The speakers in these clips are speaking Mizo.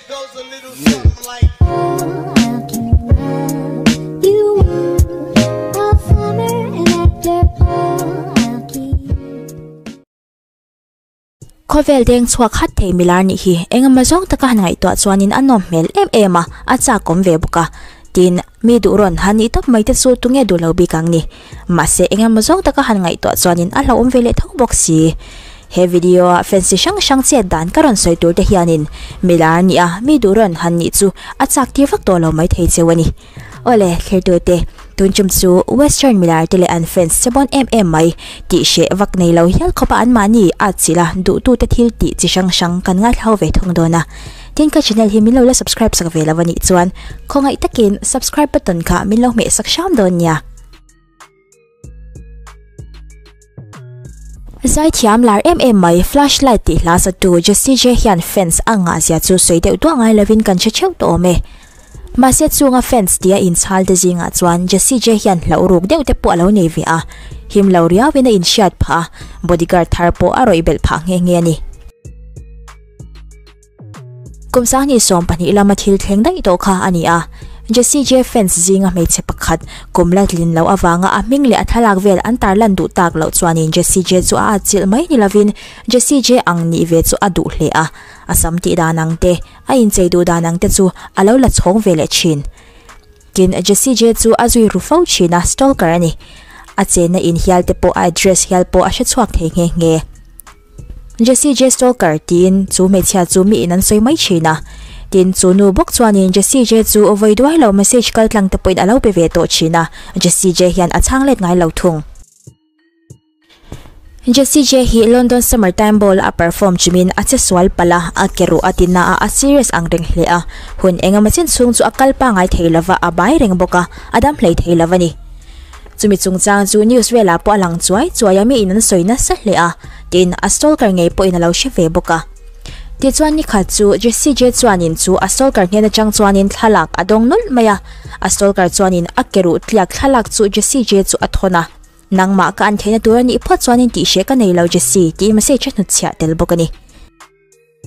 Khawvel deng chhuak hat thei milar nih hi engemaw zawng taka han ngaihtuah chuanin a nawm hmel em em a, a chak awm ve bawk a. Tin, mi duh rawn han nih tawp mai te chu tunge duh lo bik ang ni. Mahse engemaw zawng taka han ngaihtuah chuanin a hlauhawm ve leh tho bawk si. He video a fancy hrang hrang chet dan ka rawn sawi tur te hianin milar nih a mi duh rawn han nih chu a chak tir vak tawh lo mai thei cheu a ni. Awle, thlir te, tun tum chu western milar te leh an fans che bawn em em mai tih hreh vak nei lo hial khawp a anmahni at chilh a duhtu te thil tih chi hrang hrang kan ngaithla ho ve thung dawn a. Tin ka channel hi min lo la subscribe sak ve lo a nih chuan khawngaih takin subscribe button kha min lo hmeh sak hram dawn nia. Zaithiam lar em em mai flashlight tih hla satu Jessie J hian fans a ngah zia chu sawi deuh duah ngai lovin kan hre theuh tawh awm e. Mahse chunga fans tia inchhal te zingah chuan Jessie J hian hlauh ruk deuh te pawh a lo nei ve a, him lo riauin a inhriat phah a, bodyguard thar pawh a rawih belh phah nghe nghe a ni. Kum sanghnih 12 lama thil thleng daih tawh kha a ni a. Jessie J fans zinga hmeichhe pakhat kum la tlin loh avanga a hming leh a thlalak vel an tarlan duh tak loh chuanin Jessie J chu a atchilh mai ni lovin Jessie J ang nih ve chu a duh hle a. A sam tih dan ang te, a inchei duh dan ang te chu a lo la chhawng ve leh thin. Tin, Jessie J chu a zui ru fo thin a, stalker a ni. A chenna in hial te pawh a address hial pawh a hre chhuak thei nghe nghe. Jessie J Stalker tiin chu hmeichhia chu mi in an sawi mai thin a. Tin, chu nu bawk chuanin Jessie J chu vawi duai lo message kal tlang te pawhin a lo pe ve tawh thin a, Jessie J hian a chhang let ngai lo thung. Jessie J hi London Summer Time Ball a perform chumin a che sual palh a, a ke ruh a ti na a, a serious ang reng hle a. Hun engemaw chin chhung chu a kal pangai thei lova, a bai reng bawk a, a dam hlei thei lo a ni. Chumi chungchang chu news velah pawh a lang chuai chuai a, mi in an sawi nasa hle a, tin a stalker ngei pawhin a lo hre ve bawk a. Tichuan nikhat chu Jessie J chuanin chu a stalker hnen atang chuanin thlalak a dawng nawlh mai a, a stalker chuanin a ke ruh tliak thlalak chu Jessie J chu a thawn a, Nangmah ka an theihna tur a nih phawt chuanin tih hreh ka nei lo Jessie tiin message a hnutchhiah tel bawk a ni.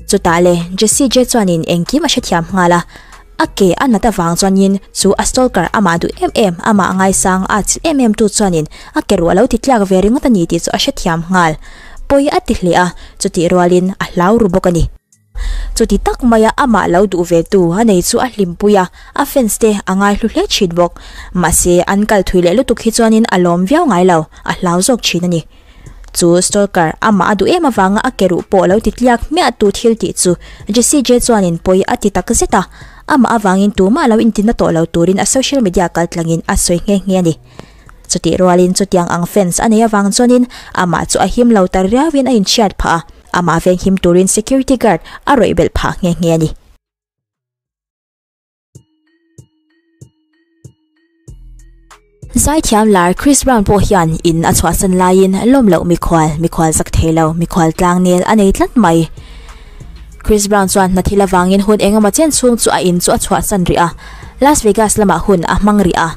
Chutah le, Jessie J chuanin engkim a hrethiam nghal a, a ke a nat avang chuanin chu a stalker amah duh em em, amah ngaisang a chilh em em tu chuanin a ke ruh a lo ti tliak ve ringawt a ni tih chu a hrethiam nghal. Pawi a ti hle a, chutih rualin a hlau ru bawk a ni. Chuti tak maia amah lo duh ve tu a nei chu a hlimpui a, a fans te a ngaihlu hle thin bawk. Mahse, an kal thui leh lutuk hi chuanin a lawm viau ngai lo, a hlau zawk thin a ni. Chu stalker amah a duh em avanga a ke ruh pawh lo ti tliak hmiah tu thil tih chu Jessie J chuanin pawi a ti tak zet a, amah avangin tumah lo intina tawh lo turin a social media kaltlangin a sawi nghe nghe a ni. Chutih rualin chutiang ang fans a nei avang chuanin amah chu a him lo ta riauin a inhriat phah a, amah venghim turin security guard a rawih belh phah nghe nghe a ni. Zaithiam lar Chris Brown pawh hian in a chhuahsan laiin lawm loh mikhual, mikhual zak thei lo, mikhual tlang nel a nei tlat mai. Chris Brown chuan hna thil avangin hun engemaw chen chhung chu a in chu a chhuahsan rih a, Las Vegas lamah hun a hmang rih a.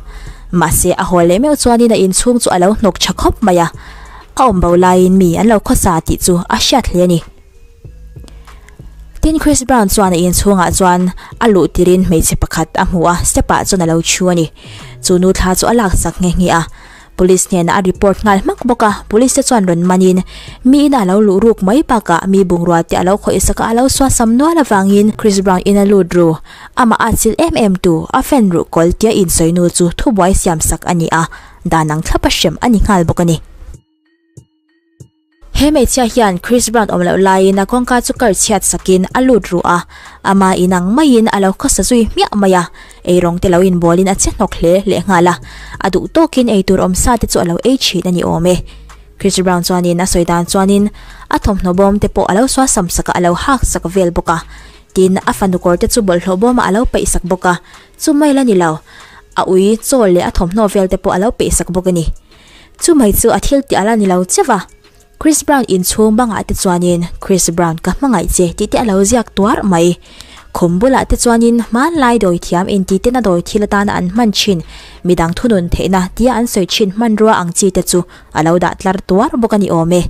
Mahse a haw leh meuh chuanin a in chhung chu a lo hnawk tha khawp mai a, a awm bo laiin mi an lo khawsa tih chu a hriat hle a ni. Tin Chris Brown chuan a inchhungah chuan a luh tirin hmeichhe pakhat a hmu a, step ah chuan a lo thu a ni. Chu nu thla chu a laksak nghe nghe a, police hnenah a report nghal hmak bawk a, police te chuan rawn manin mi ina a lo luh ruk mai bakah mi bungrua te a lo khawih sak a, a lo suasam nual avangin Chris Brown in a lut ru. Amah a chilh em em tu, a fan ruh kawl tia insawi nu chu thubuai siam sak a ni a, dan ang thlap a hrem a ni nghal bawk a ni. He hmeichhia hian Chris Brown awm loh laiin a kawngka chu kar chhiat sakin a lut ruh a, ama inang maiin a lo khawsa zui hmiah mai a, eirawng te lo inbawlin a che hnawk hle leh nghal a, a duh tawkin eitur awm sa te chu a lo ei thin a ni awm e. Chris Brown chuanin a sawi dan chuanin a thawmhnaw bawm te pawh a lo suasam sak a, a lo hak sak vel bawk a, tin a fanu kawr te chu bawlhhlawh bawmah a lo peih sak bawk a, chu mai la ni lo, a ui chaw leh a thawmhnaw vel te pawh a lo peih sak bawk a ni. Chu mai chu a thil tih a la ni lo cheuh a, Chris Brown inchhung bangah te chuanin Chris Brown ka hmangaih che tih te a lo ziak tuar mai. Khum bulah te chuanin hmanlai dawi thiam inti tena dawi thil atana an hman thin midang thunun theihna tia an sawi thin hmanrua ang chi te chu a lo dah tlar tuar bawk a ni awm e.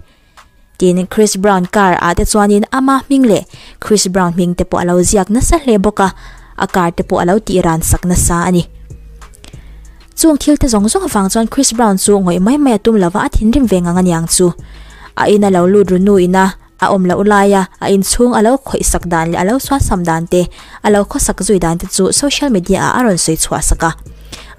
Tin, Chris Brown car ah te chuanin ama hming leh Chris Brown hming te pawh a lo ziak nasa hle bawk a, a car te pawh a lo tih ran sak nasa a ni. Chung thil te zawng zawng avang chuan Chris Brown chu ngawih mai mai a tum lova a thinrim ve ngang aniang chu. A in a lo lut ru nu ina a awm loh laia a inchhung a lo khawih sak dan leh a lo suasam dan te, a lo khawsak zui dan te chu social media ah a rawn sawi chhuah sak a.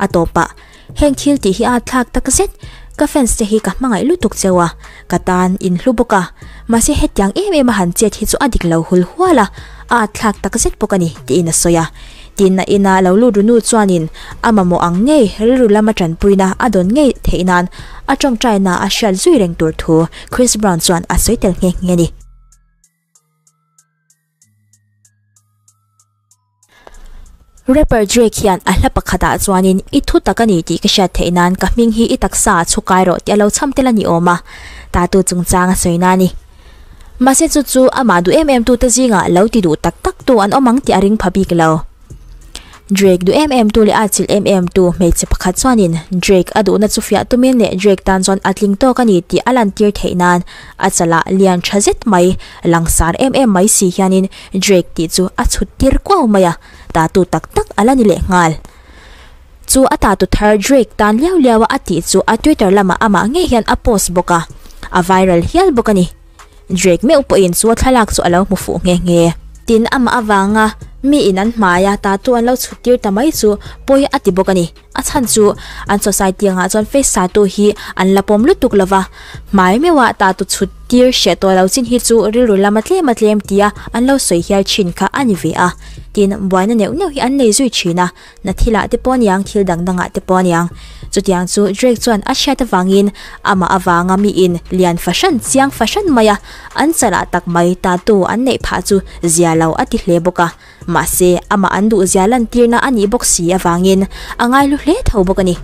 A tawpah Heng thil tih hi a thlak tak zet, ka fans te hi ka hmangaih lutuk cheu a, ka tan in hlu bawk a, mahse hetiang em em a han chet hi chu a dik lo hul hual a, a at thlak tak zet bawk a ni tiin a sawi a. Tin a ina lo lut runu chuanin a mamawh ang ngei rilru lama tanpuina a dawn ngei theih nan a tawngtaina a hriat zui reng tur thu Chris Brown chuan a sawi tel nghe nghe a ni. Rapper Drake hian a hla pakhatah chuanin i thu tak a ni tih ka hriat theih nan ka hming hi i taksa ah chhu kai rawh tih a lo chham tel a ni awm a, tatu chungchang a sawi na a ni. Mahse chu chu amah duh em em tute zingah lo ti duh tak tak tu an awm ang tih a ring pha bik lo. Drake duh em em tu leh a chilh em em tu hmeichhe pakhat chuanin Drake a duhna chu fiah tumin leh Drake tan chuan a tling tawk a ni tih a lantir theih nan a chalah lian tha zet mai langsar em em mai si hianin Drake tih chu a chhut tir kuau mai a, tatu tak tak a la ni leh nghal. Chu a tatu thar Drake tan liau liau a a tih chu a Twitter lamah amah ngei hian a post bawk a, a viral hial bawk a ni. Drake meuh pawhin chu a thlalak chu a lo hmu fuh nghe nghe. Tin, amah avanga mi in an hmaia tatu an lo chhut tir ta mai chu pawi a ti bawk a ni. A chhan chu an society angah chuan face tatu hi an la pawm lutuk lo va, hmai meuha tatu chhut tir hreh tawh lo chin hi chu rilru lama tlem a tlem tia an lo sawi hial thin kha a ni ve a. Tin, buaina neuh neuh hi an nei zui thin a. Na thilah te pawh aniang, thil dang dangah te pawh aniang. Chutiang chu Drake chuan a hriat avangin amah avanga miin lian fahran chiang fahran maia an chalah tak mai tatu an neih phah chu zia lo a ti hle bawk a. Mahse, amah an duh zia lantirna a nih bawk si avangin a ngaihlu hle tho bawk a ni.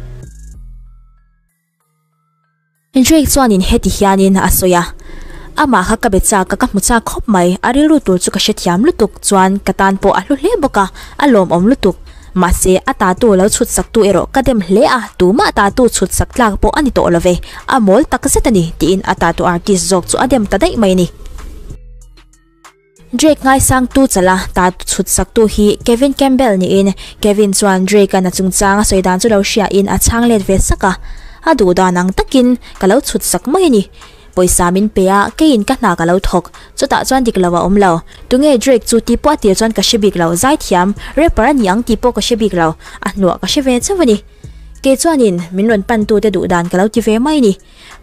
Drake chuanin heti hianin a sawi a, Amah kha ka be chak a, ka hmu chak khawp mai, a rilru tur chu ka hrethiam lutuk, chuan ka tan pawh a hlu hle bawk a, a lawmawm lutuk. Mahse, a tatu lo chhut saktu erawh ka dem hle a, tumah tatu chhut sak tlak pawh a ni tawh lo ve, a mawl takzet a ni, tiin a tatu artist zawk chu a dem ta daih mai a ni. Drake ngaisangtu chala ta chhut saktu hi Kevin Campbell niin Kevin chuan Drake-a'n a chungchang a sawi dan chu lo hriain a chhang let ve sak a, A duh dan ang takin ka lo chhut sak mai a ni. Pawisa min pe a, keiin ka hna ka lo thawk. Chutah chuan dik lo a awm lo. Tunge Drake chu tih pawh a tir chuan ka hre bik lo, zaithiam, rapper a ni ang tih pawh ka hre bik lo, a hnuah ka hre ve chauh a ni. Kei chuanin min rawn pantute duh dan ka lo ti ve mai a ni.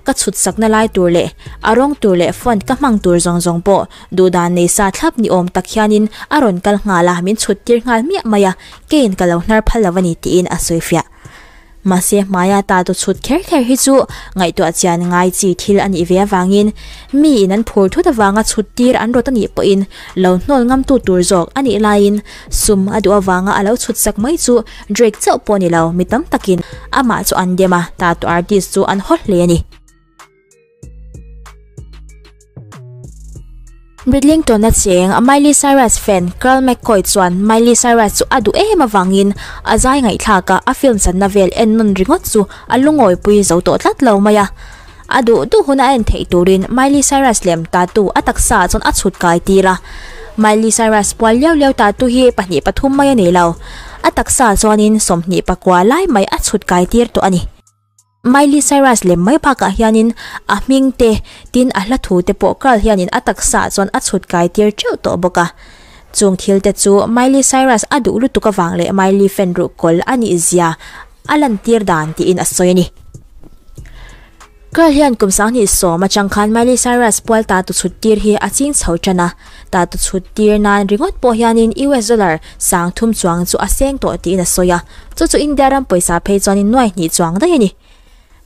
Ka chhut sakna lai tur leh a rawng tur leh font ka hmang tur zawng zawng pawh duhdan nei sa thlap ni awm tak hianin a rawn kal nghal a, min chhut tir nghal miah mai a, keiin ka lo hnar phal lo a ni tiin a sawi fiah. Mahse hmaia ta tu chhut kher kher hi chu ngaihtuah chian ngai chi thil a nih ve avangin miin an phur thut avanga chhut tir an rawt a nih pawhin lo hnawl ngamtu tur zawk a nih laiin sum a duh avanga a lo chhut sak mai chu Drake chauh pawh ni lo, mi tam takin amah chu an dem a, tattoo artist chu an haw hle a ni. Bridlington-a cheng Miley Cyrus fan Carl McCoy chuan Miley Cyrus chu a duh em avangin a zai ngaihthlak a, a film channa vel en nawn ringawt chu a lungawipui zo tawh tlat lo mai a. A duh duh hun a en theih turin Miley Cyrus lem tattoo a taksa ah chuan a chhut kai tir a. Miley Cyrus pual liau liau tattoo hi pahnih pathum mai a nei lo. A taksa ah chuanin 24 lai mai a chhut kai tir tawh a ni. Miley Cyrus lem mai bakah hianin a hming te, tin a hla thu te pawh Carl hianin a taksa ah chuan a chhut kai tir teuh tawh bawk a. Chung thil te chu Miley Cyrus a duh lutuk avang leh Miley fan ruhkawl a nih zia a lantir dan tiin a sawi a ni. Girl hian kum 2010 atang khan Miley Cyrus pual ta tu chhut tir hi a ching chho tan a, ta tu chhut tir nan ringawt pawh hianin US dollar 3000 chuang chu a seng tawh tiin a sawi a, chu chu India ram pawisa phei chuanin nuai hnih chuang daih a ni.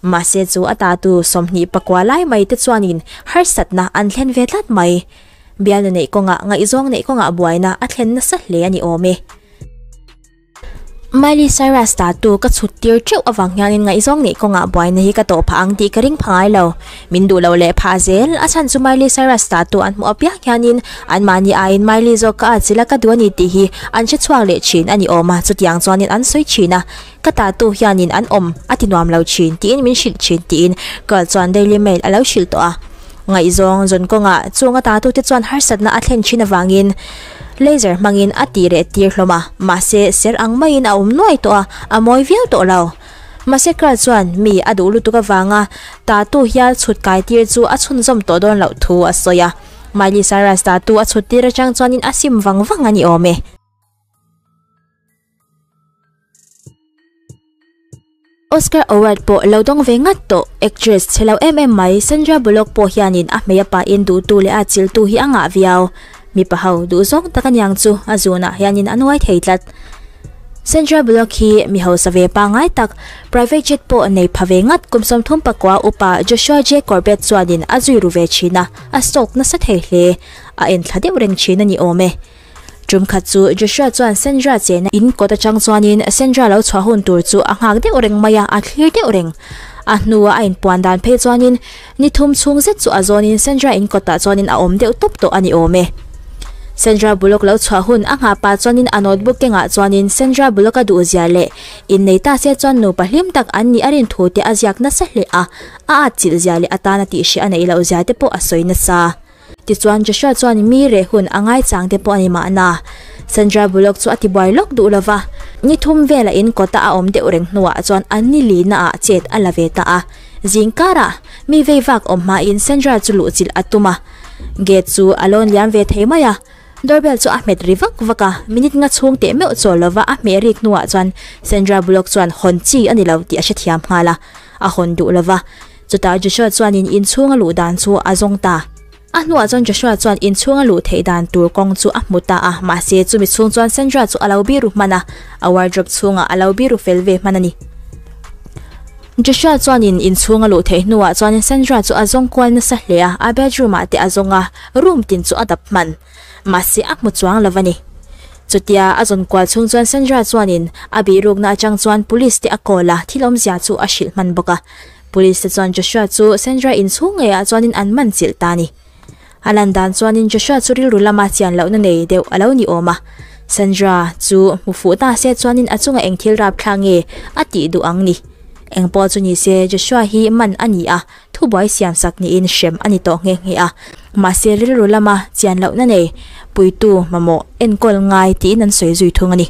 Mahse chu a ta tu 29 lai mai te chuanin harsatna an thlen ve tlat mai. Bialnu neih kawngah ngaihzawng neih kawngah buaina a thlen nasa hle a ni awm e. Miley Cyrus tatu ka chhut tir teuh avang hianin ngaihzawng neih kawngah buaina hi ka tawh phah ang tih ka ring pha ngai lo. Min duh lo leh phah zel, a chhan chu Miley Cyrus tatu an hmuh apiang hianin anmahni aiin Miley zawk ka atchilh a ka duh a ni tih hi an hre chhuak leh thin a ni awm a, chutiang chuanin an sawi thin a, ka tatu hianin an awm a ti nuam lo thin tiin min hrilh thin tiin Girl chuan Daily Mail a lo hrilh tawh a. Ngaihzawng zawn kawngah chung a tatute chuan harsatna a thlen thin avangin laser hmangin a tih reh tir hlawm a, mahse ser ang maiin a awm nuai tawh a, a mawi viau tawh lo. Mahse Carl chuan mi a duh lutuk avanga tatu hial chhut kai tir chu a chhunzawm tawh dawn loh thu a sawi a. Miley Cyrus tatu a chhut tir atang chuanin a sim vang vang a ni awm e. Oscar Award pawh lo dawng ve ngat tawh actress chhe lo em em mai Sandra Bullock pawh hianin a hmei a pahin duhtu leh a chiltu hi a ngah viau. Mipa ho duh zawng tak aniang chu a zunah hianin a nuai thei tlat. Sandra Bullock hi mi hausa ve pangngai tak, private jet pawh nei pha ve ngat kum 34 upa Joshua J Corbett chuanin a zui ru ve thin a, a stalk nasa thei hle. A enthla deuh reng thin a ni awm e. Tum khat chu Joshua chuan Sandra chena in kawt atang chuanin Sandra lo chhuah hun tur chu a nghak deuh reng mai a, a thlir deuh reng. A hnua a inpuan dan phei chuanin ni thum chhung zet chu a zawnin Sandra in kawtah chuanin a awm deuh tawp tawh a ni awm e. Sandra Bullock lo chhuah hun a nghah pah chuanin a notebook kengah chuanin Sandra Bullock a duh zia leh innei ta se chuan nupa hlim tak an nih a rin thu te a ziak nasa hle a, a atchilh zia leh atana tihhreh a neih loh zia te pawh a sawi nasa. Tichuan Joshua chuan mi reh hun a ngaichang te pawh a ni mahna. Sandra Bullock chu a ti buai lawk duh lova, ni thum vela in kawta a awm deuh reng hnuah chuan an ni lina ah chet a la ve ta a. Zing karah mi vei vak awm hmain Sandra chu luh chilh a tum a. Gate chu a lawn liam ve thei mai a, doorbell chu a hmet ri vak vak a, minute nga chhung teh meuh chawl lova a hmeh rik hnuah chuan Sandra Bullock chuan hawn chi a ni lo tih a hrethiam nghal a, a hawn duh lova. Chutah Joshua chuanin inchhunga luh dan chu a zawng ta. A hnuah chuan Joshua chuan inchhunga luh theih dan tur kawng chu a hmu ta a, mahse chumi chhung chuan Sandra chu a lo biru hman a, a wardrobe chhungah a lo biru fel ve hman a ni. Joshua chuanin inchhunga luh theih hnuah chuanin Sandra chu a zawng kual nasa hle a, a bedroom ah te a zawng a, room tin chu a dap hman. Mahse a hmu chuang lo a ni. Chutia a zawn kual chhung chuan Sandra chuanin a bihrukna atang chuan police te a call a, thil awmzia chu a hrilh hman bawk a. Police te chuan Joshua chu Sandra inchhung ngeiah chuanin an man chilh ta a ni. A lan dan chuanin Joshua chu rilru lama chian lohna nei deuh a lo ni awm a. Sandra chu hmu fuh ta se chuanin a chunga eng thil rapthla nge a tih duh ang ni. Engpawh chu ni se Joshua hi man a ni a, thubuai siamsak niin hrem a ni tawh nghe nghe a. Mahse rilru lama chian lohna nei puitu mamawh enkawl ngai tiin an sawi zui thung a ni.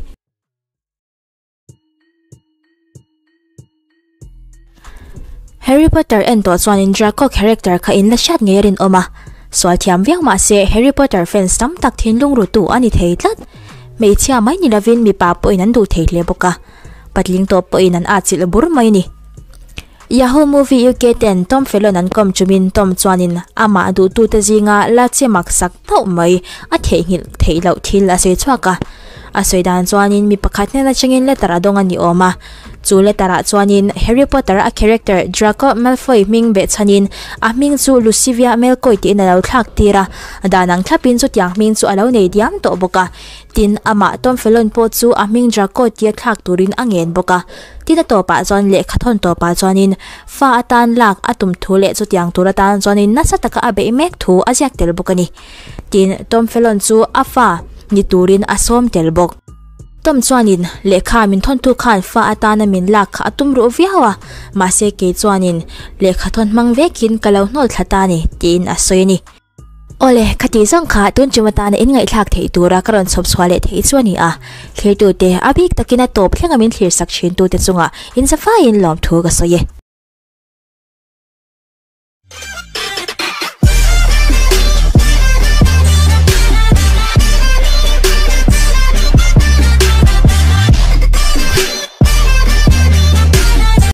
Harry Potter en tawh chuanin Draco character kha in la hriat ngei a rinawm a, sual thiam viau mah se Harry Potter fans tam tak thinlung rutu a ni thei tlat. Hmeichhia mai ni lovin mipa pawhin an duh thei hle bawk a, patling tawp pawhin an atchilh bur mai a ni. Yahoo Movie UK ten Tom Fallon an kawm chumin Tom chuanin amah duhtute zinga la che mak sak tauh mai a theihnghilh theih loh thil a sawi chhuak a. A sawi dan chuanin mi pakhat hnen atangin letter a dawng a ni awm a. Chu letter ah chuanin Harry Potter a character Draco Malfoy hming beh chhanin a hming chu Lucivia Melcoy tiin a lo thlak tir a, dan ang thlapin chutiang hming chu a lo nei diam tawh bawk a. Tin, amah Tom Fallon pawh chu a hming Draco tia thlak turin a ngen bawk a. Tin a tawpah chuan lehkhathawn tawpah chuanin fa atan lak a tum thu leh chutiang tur atan chuanin nasa taka a beih mek thu a ziak tel bawk a ni. Tin, Tom Fallon chu a fa ni turin a sawm tel bawk. Tom chuanin lehkha min thawn thu khan fa atana min lak kha a tum ruh viau a, mahse kei chuanin lehkhathawn hmang vekin ka lo hnawl thla ta a ni, tiin a sawi a ni. Awle, khati zawng kha tun tum atana in ngaihthlak theih tura ka rawn chhawp chhuah leh theih chu a ni a. Thlirtute, a bik takin a tawp thlenga min thlirsak thintute chungah inzafaiin lawmthu ka sawi e.